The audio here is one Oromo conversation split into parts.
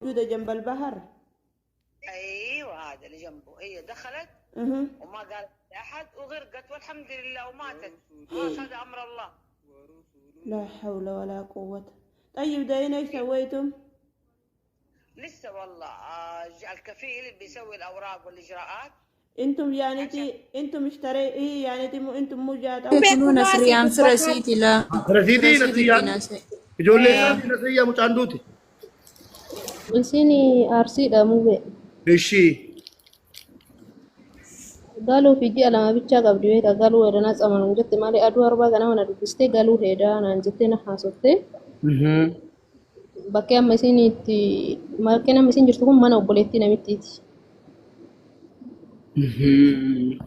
موجودة جنب البحر. ايوه، هذا اللي جنبه. هي دخلت وما قالت لاحد وغرقت والحمد لله وماتت. خلاص، هذا امر الله. لا حول ولا قوة. طيب داين ايش سويتم؟ لسه والله، الكفيل اللي بيسوي الاوراق والاجراءات. انتم يعني تي انتم اشتري ايه يعني تي مو انتم مو جات او Kunuu Beeku Nasriyaan baasii fira dubbataatti. isiiti laa. Fira Fira isiitii isiititti Nasriyyaan. naasa'e. Ijoollee isaatii Nasriyyaa mucaan duute. Isin Arsiidha mube. Ishii. Galuu fi ji'a 2 bichaa qabdi beekta, galuu hedanaa tsamanuun jette malee aduu arbaa ganama na dubbistee galuu hedaa naan jettee na haasoftee. Bakkee amma isin itti bakkeen amma isin jirtu kun mana obboleettii namittiiti. Galuufanii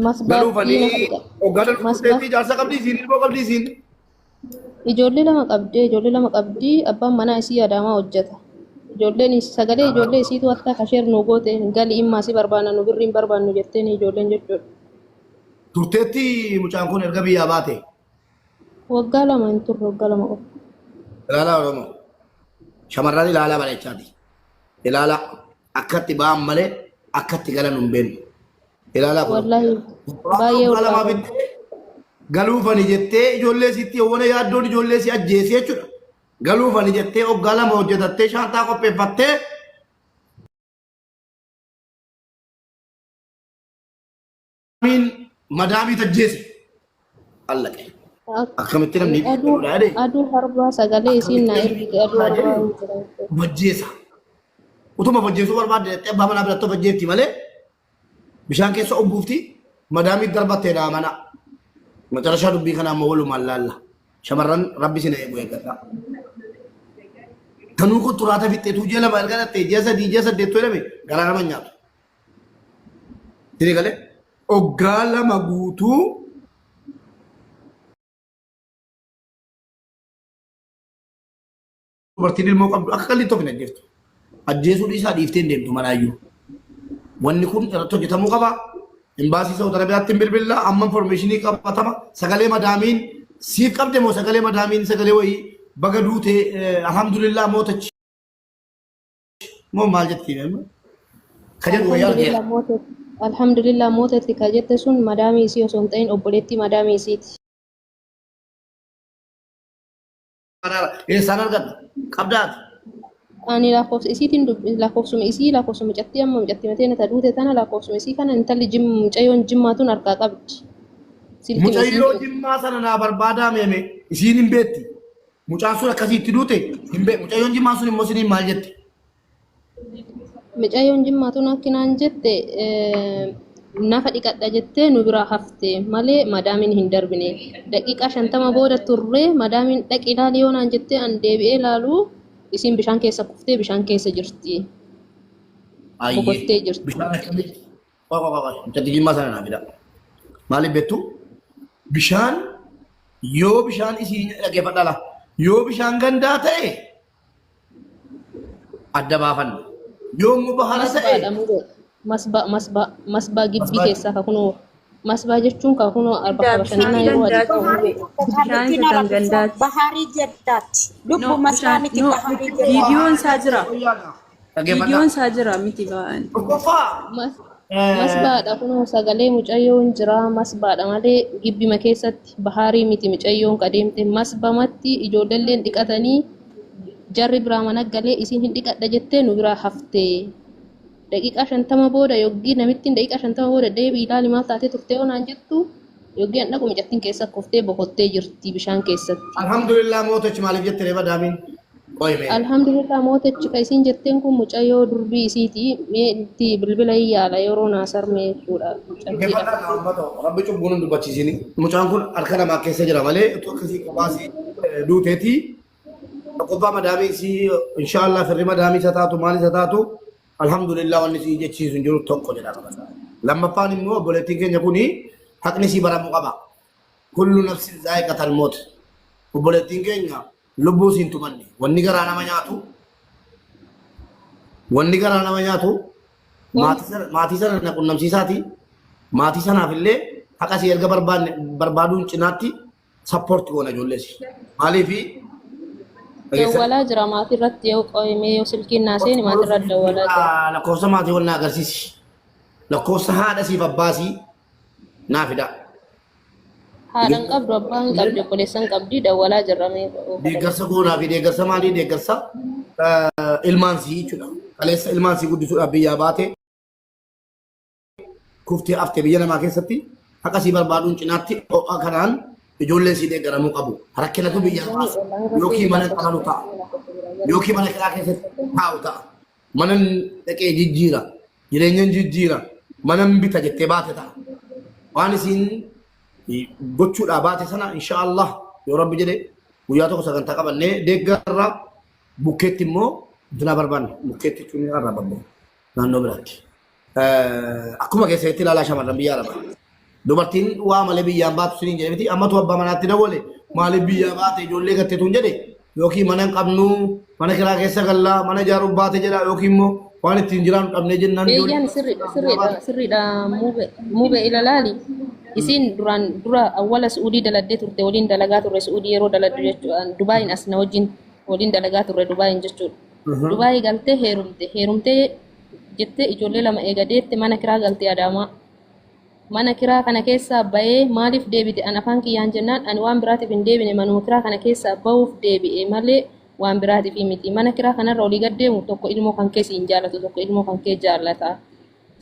Masbaatti nafa dhiqa. hoggaa Masbaa darbu jaarsa qabdi isiin, ilmoo qabdi isiin. Ijoollee 2 qabdee, ijoollee 2 qabdi, abbaan manaa isii Adaamaa hojjeta. Ijoolleen sagalee ijoollee isiitu akka kasheer nu goote, gali immaa si barbaanna, nu birriin barbaannu jetteen ijoolleen jechuudha. Turteetti mucaan kun erga biyyaa baate. Waggaa 2 hin turre, waggaa 2 qofa. Ilaalaa Oromoo. Shamarran ilaalaa bareechaati. Ilaalaa akkatti ba'an malee akkatti galan hin beeknu. Ilaalaa kun. Wallaahi baay'ee Waggaa lamaa ulfaata. bittee galuufani jettee ijoollee sitti yawwana yaaddoon ijoollee si ajjeese jechuudha. Galuufani jettee waggaa 2 hojjetattee shaantaa qopheeffattee madaamii tajjeese. Allaqe. Akkamitti namni Aduu godhaa jedhee aduu harbaa sagalee isiin naa ergite aduu harbaa hin jira jechuudha. Majjeesa. Utuma fajjeesuu barbaadde jettee abbaa manaa biratti of ajjeefti malee bishaan keessa obbuufti madaamii darbatteedha mana. Macarashaa dubbii kana amma walumaan laalla. Shamarran rabbi isin eegu eeggadha. Tanuu kun xuraata fixxeetu ji'a 2 erga dhattee ji'a 3 ji'a 8 jedhame garaa nama nyaatu. Isin galee oggaa 2 guutuu dubartiin ilmoo qabdu akka qalliitti of hin ajjeeftu. Ajjeesuu dhiisaa dhiiftee hin deemtu manaayyuu. Wanni kun irratti hojjetamuu qaba. Imbaasii Saawud Arabiyaatti hin bilbilla. Amma informeeshinii qabatama. Sagalee madaamiin siif qabde moo sagalee madaamiin sagalee wayii baga duute, alhamdulillah mootachi moo maal jetti ka jedhu wayii argeera. Alhamdulillah mootetti, alhamdulillah mootetti ka jette sun madaamii isii osoo hin ta'in obboleettii madaamii isiiti. Eessaan argadha? Qabdaati. Ani lakkoofsa isiitiin dubbi, lakkoofsuma isii, lakkoofsuma mucattii amma mucattii matee na duute tana, lakkoofsuma isii kana intalli jim mucayyoon jimmaa tun harkaa qabdi. Silkima Mucayyoo isiitiin. jimmaa sana naa barbaadaa meeme, isiin hin beekti. Mucaan sun akkasiitti duute hin beeku. Mucayyoon jimmaa sun immoo isiniin maal jette? Mucayyoon jimmaa tun akki naan jette, nafa dhiqadha jettee nu biraa hafte malee madaamiin hin darbine. Daqiiqaa 50 booda turree madaamiin dhaqi ilaali yoo naan jettee an deebi'ee ilaalu isiin bishaan keessa kuftee bishaan keessa jirti. Ayyee. Boqottee jirti. Bishaan akkamitti? Qoy qoy qoy. Mucattii jimmaa sana naa fida. Maaliif beektu? Bishaan yoo bishaan isii dhaggeeffadhaa laa. Yoo bishaan gandaa ta'e adda baafanna. Yoo immoo bahara ta'e Masbaadha muree. Masbaa, masbaa, masbaa gibbii Masbaa. keessaa ka kunoo, masbaa jechuun ka kunoo bakka Gandaa bishaan bashannanaa yeroo adii gandaati. ta'u muree. Bishaan Kaarrittiin isa kan arabissa gandaati. Baharii Jeddaatti. No, Lubbu masbaa bishaan miti, no, Baharii Jeddaatti. viidiyoon isaa jira. Viidiyoon Dhaggeeffadhaa. isaa jira miti ba'an. Tokkoffaa Masbaadha kunoo sagalee mucayyoon jira, masbaadha malee gibbima keessatti bahaarii miti. Mucayyoon qadeemte masbamatti ijoolleelleen dhiqatanii jarri biraa mana galee isiin hin dhiqadha jettee nu biraa haftee. Daqiiqaa 50 booda yoggii namittiin daqiiqaa 50 booda deebii ilaali maal taatee turte yoo naan jettu, yoggii an dhaqu mucattiin keessa kuftee boqottee jirti bishaan keessatti. Alhamdulillah mootochi maaliif jette ree madaamiin? Qoy mee. Alhamdulillah mootichi ka isiin jetteen kun mucayyoo durbii isiiti. Mee itti bilbila hin yaala yeroo naa sarmee jechuudha mucattiidha. Dhaggeeffadhaa kaa uummata rabbi cubbuun hin dubbachiisini. Mucaan kun harka namaa keessa jira malee utuu akkasii qobaasii duuteeti. Tokkoffaa madaamii isii inshaallah firri madaamii isa taatu maal isa taatu alhamdulillah wanni isii jechiisu hin jiru tokko jedha qabata. Lammaffaan immoo obboleettiin keenya kuni haqni isii baramuu qaba. Kullu nafsin zaa'iqatal moot. Obboleettiin keenya lubbuu isiin tumanne. Wanni garaa nama nyaatu, wanni garaa nama nyaatu maatii sana na qunnamsiisaati. Maatii sanaaf illee haqa isii erga barbaanne barbaaduun cinaatti sappoorti goona ijoollees. Maaliif Dhageessa. Dawwalaa jira maatii irratti yoo qo'imee yoo silkiin naa seeni maatii irratti dawwalaa jira. Lakkoofsa maatii wal na agarsiisi. Lakkoofsa haadha siif abbaasii naa fidaa. Haadha hin qabdu, abbaa hin qabdi, obboleessa hin qabdi, dawwalaa jirra mee kadhadha. Deeggarsa goonaa fi deeggarsa maalii deeggarsa ilmaan sii jechuudha. Kaleessa ilmaan sii guddisuudhaaf biyyaa baate kuftee haftee biyya namaa keessatti haqa sii barbaaduun cinaatti ho'a kanaan ijoolleen sii deeggaramuu qabu. Rakkinatu biyyaa baasa. Yookiin mana qabanu ta'a. Yookiin mana kiraa keessatti taa'u ta'a. Manan dhaqee jijjiira. Jireenyan jijjiira. Manan bita jettee baate ta'a. Waan isiin gochuudhaa baate sana insha Allah yoo Rabbi jedhe guyyaa tokko sagantaa qabannee deeggarra bukkeetti immoo dinaa barbaanne bukkeetti jechuun ni arrabamne naannoo biraatti. Akkuma keessatti ilaalaa shamarran biyya arabaa. Dubartiin waa malee biyyaan baatu siniin jedhe miti ammatu abbaa manaatti dawwale maaliif biyyaa baate ijoollee gatte tun jedhe yookiin mana hin qabnu mana kiraa keessa gallaa mana ijaaruuf baate jedha yookiin immoo waan ittiin jiraannu dhabnee jennaan ijoollee Eeyyaan sirriidha sirriidha sirriidha muube muube ilalaali. Isiin duraan dura awwala Su'uudii daladdee turte waliin dalagaa turre Su'uudii yeroo daladdu jechuudha. Dubaayin as na wajjin waliin dalagaa turre Dubaayin jechuudha. Dubaayii galtee heerumte heerumtee jettee ijoollee lama eega deette mana kiraa galte Adaamaa. Mana kiraa kana keessaa bayee maaliif deebite an afaan kiyyaan jennaan ani waan biraatiif hin deebine manuma kiraa kana keessaa ba'uuf deebi'e malee waan biraatiif miti. Mana kiraa kanarra olii gad deemu tokko ilmoo kan kee si hin jaalatu tokko ilmoo kan kee jaallata.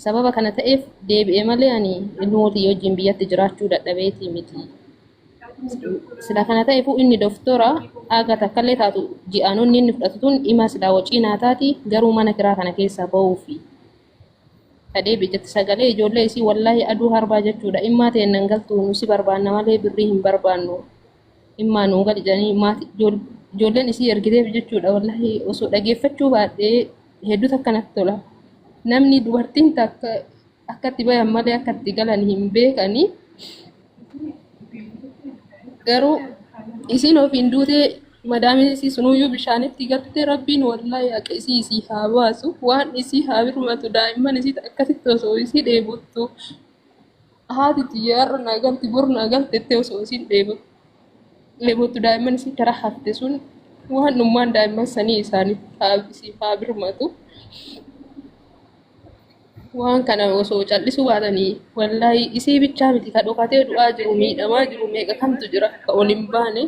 Sababa kana ta'eef deebi'e malee ani ilmoo tiyya wajjin biyyatti jiraachuu dadhabeetii miti. Sila kana ta'eefuu inni doftora aga takkallee taatu ji'aanonni inni fudhatu tun dhima silaa wacii naa taati garuu mana kiraa kana keessaa ba'uufi. Ka deebi'e jetti sagalee ijoollee isii wallaahi aduu harbaa jechuudha immaa teennan galtu nu si barbaanna malee birrii hin barbaannu immaa nuu gali jedhanii maati ijoolleen isii ergiteef jechuudha wallaahi osoo dhageeffachuu baadhee hedduu takka natti tola namni dubartiin takka akka itti bayan malee akka itti galan hin beekanii Garuu isiin ofiin duutee madaamiin isii sunuyyuu bishaanitti gatte rabbiin wallaahi haqa isii isii haa baasu waan isii haa birmatu daa'imman isii akkasitti osoo isii dheebottu haati tiyya har'a naa galti bor naa galti jettee osoo isiin dheebottu daa'imman isii karaa hafte sun waan dhummaan daa'imman sanii isaaniif haa isiif haa birmatu. Waan kana osoo cal'isuu baatanii wallaahi isii bichaa miti ka dhokatee du'aa jiru miidhamaa jiru meeqa kamtu jira ka ol hin baane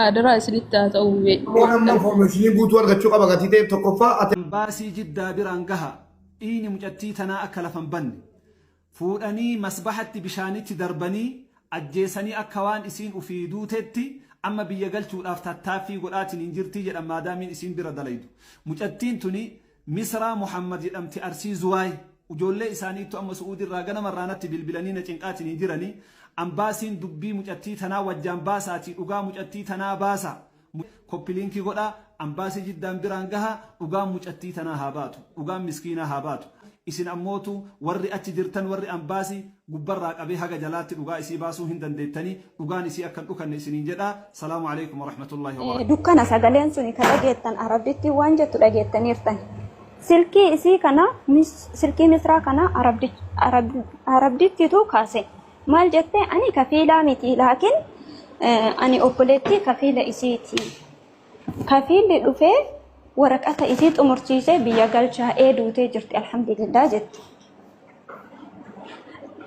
adaraa isinitti haa ta'u Oromoon amma information guutuu argachuu qaba gatii ta'eef tokkoffaa ati Ambaasii Jiddaa biraan gaha. Dhiiyni mucattii tanaa akka lafa hin banne. Fuudhanii masbahatti bishaanitti darbanii ajjeesanii akka waan isiin ufii duutetti amma biyya galchuudhaaf tattaaffii godhaatiniin jirti jedhan maadaamiin isiin bira dalaydu. Mucattiin tuni Misraa Muhammad jedhamti Arsii Zuwaay. Ujoollee isaaniittu amma Su'uudirraa ganamarraa natti bilbilanii na cinqaatiniin jirani. Ambaasiin dubbii mucattii tanaa wajjaan baasaatii dhugaa mucattii tanaa baasaa. Copy link godhaa Ambaasii Jiddaan biraan gahaa dhugaan mucattii tanaa haa baatu. Dhugaan miskiinaa haa baatu. Isin ammootu warri achi jirtan warri Ambaasii gubbarraa qabee haga jalaatti dhugaa isii baasuu hin dandeettanii dhugaan isii akka hin dhukanne isiniin jedha. Salaamu aleykum warahmatullaahi wabarakaatuh. Dukkana sagaleen suni ka dhageettan Arabdittiin waan jettu dhageettaniirtan. Silkii isii kana silkii Misraa kana Arabdittitu kaase. Maal jette ani kafiilaa miti laakiin ani obboleettii kafiila isiiti. Kafiilli dhufee waraqata isii xumursiisee biyya galchaa ee duutee jirti alhamdulillah jette.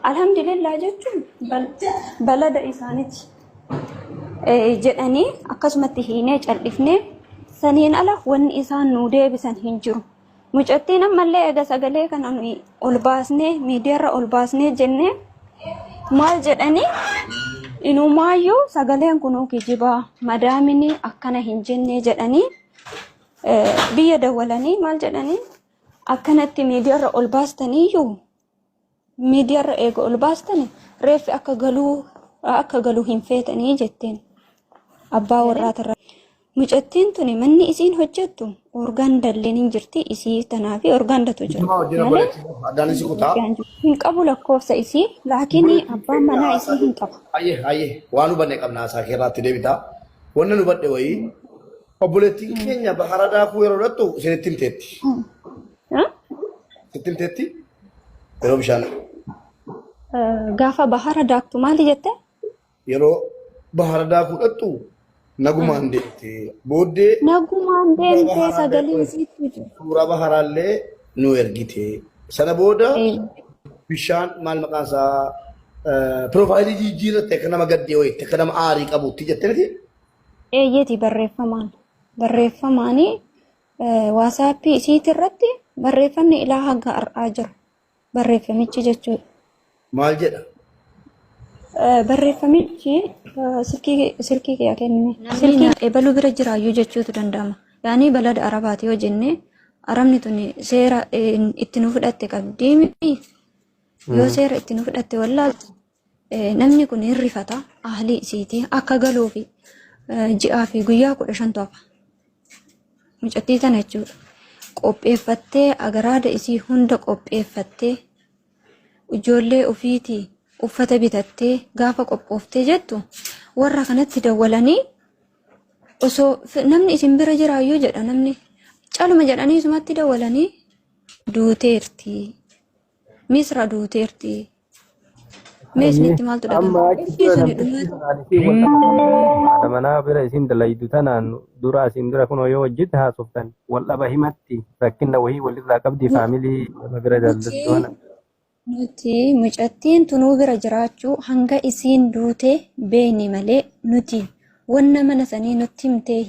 Alhamdulillah jechuun balada isaaniiti jedhanii akkasumatti hiinee cal'ifnee saniin ala wanni isaan nuu deebisan hin jiru. Mucattiin ammallee eega sagalee kana nuyi ol baasnee miidiyaarra ol baasnee jennee maal jedhanii inumaayyuu sagaleen kunuu kijibaa madaamini akkana hin jennee jedhanii biyya dawwalanii maal jedhanii akkanatti miidiyaarra ol baastaniiyyuu miidiyaarra eega ol baastani reeffi akka galuu akka galu hin feetanii jetteen abbaa warraatirra. Mucattiin tuni manni isiin hojjettu orgaandalleen hin jirti isii tanaa fi orgaandatu jira Nama wajjin malee obboleettii addaan si kutaa. hin qabu lakkoofsa isii laakiin abbaan manaa isii hin qabu. Ayyee ayyee waan hubanne qabna haasaa kee irraatti deebitaa. Wanna nu hubadhe wayii obboleettiin keenya bahara daakuu yeroo dhattu isinitti himteetti. Sitti himteetti yeroo bishaan Gaafa bahara daaktu maali jette? yeroo bahara daakuu dhattu Nagumaan deemte. Booddee Nagumaan suuraa deemtee baharaallee sagalee isiitu jira. Suuraa baharaallee nu ergite. Sana booda Ee. bishaan maal maqaan isaa piroofaayilii jijjiirratte akka nama gaddee wayitti akka nama aarii qabutti jette miti. Eeyyeti barreeffamaan barreeffamaanii waasaappii isiiti irratti barreeffamni ilaa haga har'aa jira. Barreeffamichi jechuudha. Maal jedha? Barreeffamichi silkii silkii kiyya kenne. Silkii ebaluu bira jiraayyuu jechuutu danda'ama. Yaani balada Arabaati yoo jenne Arabni tuni seera itti nu fudhatte qabdii miti. Yoo seera itti nu fudhatte wallaalte namni kun hin rifata ahlii isiiti akka galuufi ji'aa fi guyyaa 15tu hafa. Mucattii tana jechuudha. Qopheeffattee agaraada isii hunda qopheeffattee ijoollee ofiitii uffata bitattee gaafa qophooftee jettu warra kanatti dawwalanii osoo namni isin bira jiraayyuu jedha namni caluma jedhanii isumatti dawwalanii duuteerti. Misra duuteerti. Mee isinitti maaltu Amma dhaga'ama? achi Urjii dura suni namtichi dhumaa tanaan isiin wal dhaba haadha manaa bira isin dalaydu tanaan dura asiin dura kunoo yoo wajjitti haasoftan wal dhaba himatti rakkinna wahii walirraa qabdi faamilii nama bira Nuti daldattu kana. nuti mucattiin tunuu bira jiraachuu hanga isiin duute beeyne malee nuti wanna mana sanii nutti himtee.